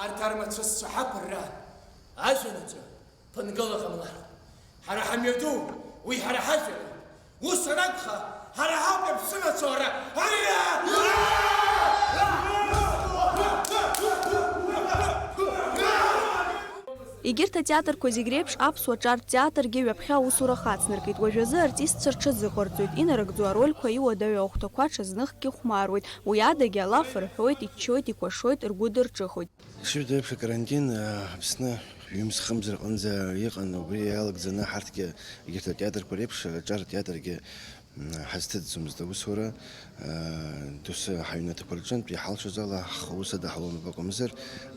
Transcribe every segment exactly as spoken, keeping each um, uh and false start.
Арҭ армацәысцәа ҳаԥырраан, ажәҩан аҿы ԥынгыла ҟамлар. Ҳара ҳамҩаду, уи ҳара ҳажәҩан. Ус анакәха, ҳара ҳауп иаԥсымацара! Егьырҭ атеатрқәа зегь реиԥш аԥсуа ҿартә театргьы ҩаԥхьа аусура хацнаркит. Уажәазы артистцәа рҽазыҟарҵоит, инарыгӡо арольқәа иуадаҩу ахәҭақәа ҽазныхгьы хәмаруеит. Уи адагьы алаф рҳәоит, иччоит, икәашоит, ргәы дырҿыхоит. Ишыжәдыруа еиԥш, акарантин, а, Аԥсны ҩымз-хымз рҟынӡа иҟан, убри иалагӡаны ҳарҭгьы, егьырҭ атеатрқәа реиԥш, аҿар театргьы, м, ҳазҭыҵӡомызт аусура, а, доусы ҳаҩнаҭақәа рҿынтә иҳалшоз ала ҳхы ус адаҳулон акәымзар,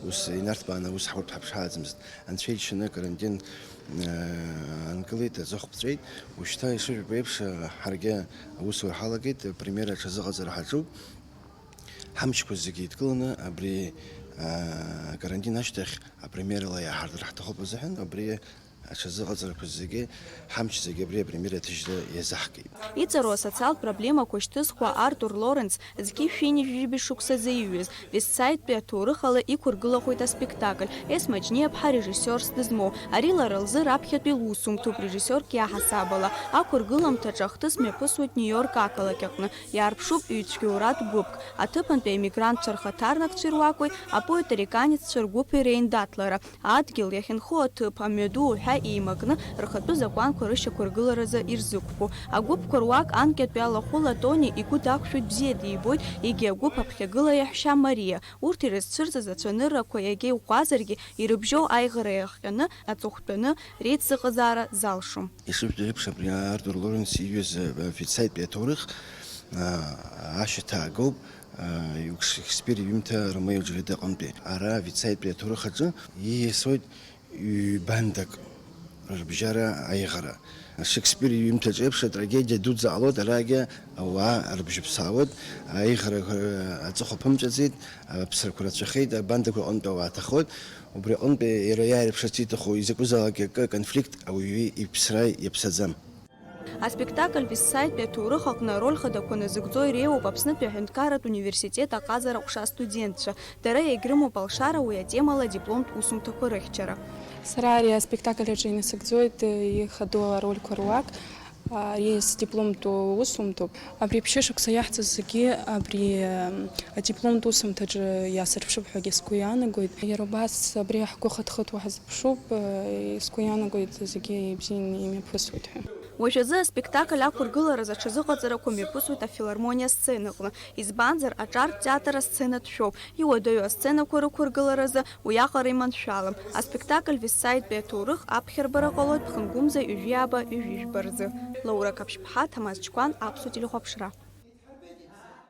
ус инарҭбааны аус ҳуртә ҳаԥшааӡамызт. Анцәа иџьшьаны акарантин, а, анкылеит, аӡахә ԥҵәеит. Ушьҭа ишыжәбо еиԥш, а, ҳаргьы аусура ҳалагеит, апремиера аҽазыҟаҵара ҳаҿуп. Ҳамчқәа зегьы еидкыланы абри, аа, карантин ашьҭахь апремиерала иааҳардыр ҳҭахуп азыҳәан, абри аҽазыҟаҵарақәа зегьы, ҳамч зегьы абри апремиера аҭыжьра иазаҳкит. Иҵару асоциалтә проблемақәа шьҭызхуа Артур Лоренс зқьи шәи ҩажәи жәибжь шықәсазы иҩыз, Вестсайдтәи аҭоурых ала иқәыргылахоит аспектакль, Есма Џьниаԥҳа режиссиорс дызмоу. Ари лара лзы раԥхьатәи лусумҭоуп, режиссиорк иаҳасаб ала. Ақәыргыламҭаҿы ахҭыс мҩаԥысуеит Нью-Йорк ақалақь аҟны. Иаарԥшуп ҩ-цәгьоуратә гәыԥк, аҭыԥантәи аемигрантцәа рхаҭарнакцәеи руакәи, апоет-американеццәа ргәыԥи реиндаҭлара, адгьыл иахьынхо аҭыԥ, амҩаду уҳәа еимакны, рхатәы закәанқәа рышьақәыргыларазы ирзықәԥо. Агәыԥқәа руак анкьатәи алахәыла Тони игәы дақәшәоит, бзиа дибоит, егьи агәыԥ аԥхьагыла иаҳәшьа Мариа. Урҭ ирызцәырҵыз ацәаныррақәа иагьа иӷәӷәазаргьы, ирыбжьоу аиӷара иахҟьаны, аҵыхәтәаны, реицыҟазаара залшом. Ишыжәдыруа еиԥш, абри Артур Лоренс иҩыз, э, Вицаитәи аҭоурых, а, ашьаҭа аагоуп, а, Шекспир иҩымҭа Ромео Џьулиетта аҟынтәи. Ара Вицаитәи аҭоурых аҿы ииасуеит ҩбандак рыбжьара аиӷара. Шекспир иҩымҭаҿ еиԥш атрагедиа дуӡӡа ҟалоит, арагьы ауаа рыбжьы ԥсаауеит, аиӷара, э, аҵыхәа ԥымҵәаӡеит, аԥсрақәа рацәахеит, абандақәа рҟынтә ауаа ҭахоит. Убри аҟынтә иара иааирԥшырц иҭаху изакәызаалак акы, конфликт ауаҩы иԥсра иаԥсаӡам. Аспектакль Висцаитәи аҭоурых аҟны ароль хадақәа назыгӡо иреиуоуп Аԥснытәи аҳәынҭқарратә университет аҟазара ҟәша астудентцәа. Дара иагьрымоуп алшара уи атемала адипломтә усумҭақәа рыхьчара. Сара ари аспектакль аҿы инасыгӡоит ихадоу арольқәа руак. Ари сдипломтә усумҭоуп. Абри ԥшьышықәса иаҳҵаз зегьы абри, м, адипломтә усумҭаҿы иаасырԥшып ҳәагьы сгәы иаанагоит. Иара убас абри ҳгәы хыҭхыҭуа ҳазыԥшуп, э, сгәы иаанагоит зегьы ибзианы имҩаԥысуеит ҳәа. Уажәазы аспектакль ақәыргылараз аҽазыҟаҵарақәа мҩаԥысуеит афилармониа асценаҟны, избанзар, аҿартә театр асценатә шәоуп. Иуадаҩу асценақәа рықәыргыларазы уиаҟара иманшәалам. Аспектакль Висцаитәи аҭоурых аԥхьарбара ҟалоит ԥхынгәымза ҩажәи ааба ҩажәи жәба рзы. Лаура Қаԥшьԥҳа, Ҭамаз Чқәан, Аԥсуа телехәаԥшра.